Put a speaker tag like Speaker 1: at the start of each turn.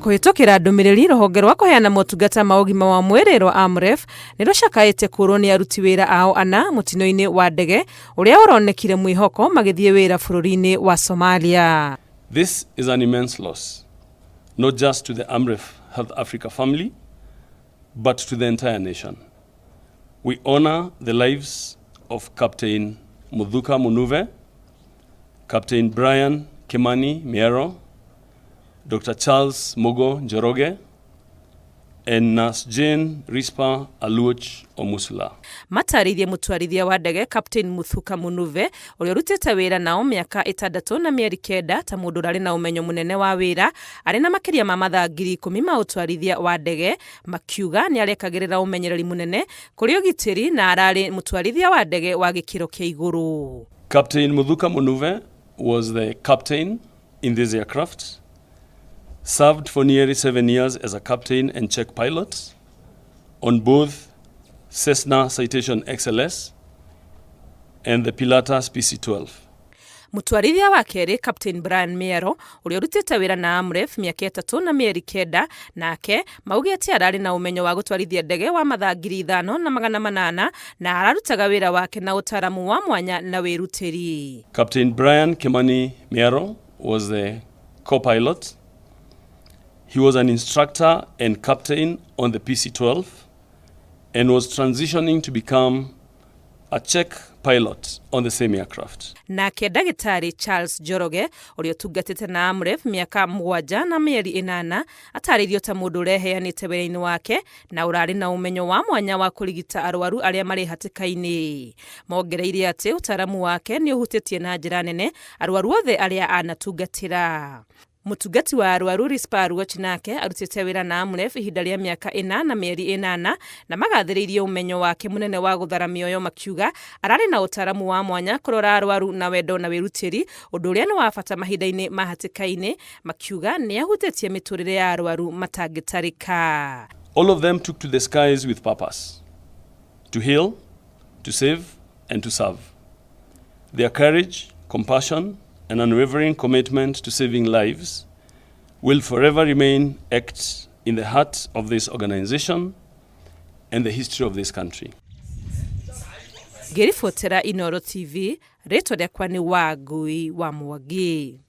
Speaker 1: Kũhĩtũkĩra ndũmĩrĩri, rũhonge rwa kũheana motungata ma ũgima wa mwĩrĩ rwa AMREF nĩ rũcakaĩte kũũrwo nĩ aruti wĩra ao ana mũtino-inĩ wa ndege ũrĩa ũronekire mwĩhoko magĩthiĩ wĩra bũrũri-inĩ wa Somalia.
Speaker 2: This is an immense loss, not just to the AMREF Health Africa family, but to the entire nation. We honor the lives of Captain Muthuka Munuve, Captain Brian Kimani Miero, Dr. Charles Mugo Njoroge, and Nurse Jane Rispa Aluoch Omusula.
Speaker 1: Matarĩirie mũtwarithia wa ndege Captain Muthuka Munuve, ũrĩa ũrutĩte wĩra nao mĩaka 6 na mĩeri 9, ta mũndũ ũrarĩ na ũmenyo mũnene wa wĩra arĩ na makĩria ma mathaa 10,000 ma ũtwarithia wa ndege. Makiuga nĩ arekagĩrĩra ũmenyereri mũnene kũrĩ ũgitĩri na ararĩ mũtwarithia wa ndege wa gĩkĩro kĩa igũrũ.
Speaker 2: Captain Muthuka Munuve was the captain in this aircraft, served for nearly 7 years as a captain and check pilot on both Cessna Citation XLS and the Pilatus PC-12.
Speaker 1: Mũtwarithia wa kerĩ Captain Brian Miero, ũrĩa ũrutĩte wĩra na AMREF mĩaka 3 na mĩeri 9, nake mauge atĩ ararĩ na ũmenyo wa gũtwarithia ndege wa mathaa 5800 na ararutaga wĩra wake na ũtaaramu wa mwanya na wĩrutĩri.
Speaker 2: Captain Brian Kimani Miero was the co-pilot. He was an instructor and captain on the PC-12 and was transitioning to become a check pilot on the same aircraft.
Speaker 1: Nake ndagĩtarĩ Charles Njoroge, ũrĩa ũtungatĩte na AMREF mĩaka 7 na mĩeri 8, atarĩirio ta mũndũ ũreheanĩte wĩra-inĩ wake na ũrarĩ na ũmenyo wa mwanya wa kũrigita arwaru arĩa marĩ hatĩka-inĩ. Mongereire atĩ ũtaaramu wake nĩ ũhutĩtie na njĩra nene arwaru othe arĩa anatungatĩra. Mũtungati wa arwaru Rispa Aluoch nake arutĩte wĩra na AMREF ihinda rĩa mĩaka 4 na mĩeri 8 na magathĩrĩirie ũmenyo wake mũnene wa gũthara mĩoyo, makiuga ararĩ na ũtaaramu wa mwanya kũrora arwaru na wendo na wĩrutĩri, ũndũ ũrĩa nĩ wa bata mahinda-inĩ ma hatĩka-inĩ. Makiuga nĩ ahutĩtie mĩtũrĩre ya arwaru matangĩtarĩka.
Speaker 2: All of them took to the skies with purpose: to heal, to save, and to serve. Their courage, compassion, and unwavering commitment to saving lives will forever remain etched in the heart of this organization and the history of this country.
Speaker 1: Ngĩribotera Inoro TV, rĩtwa rĩakwa nĩ Wangui wa Mwangi.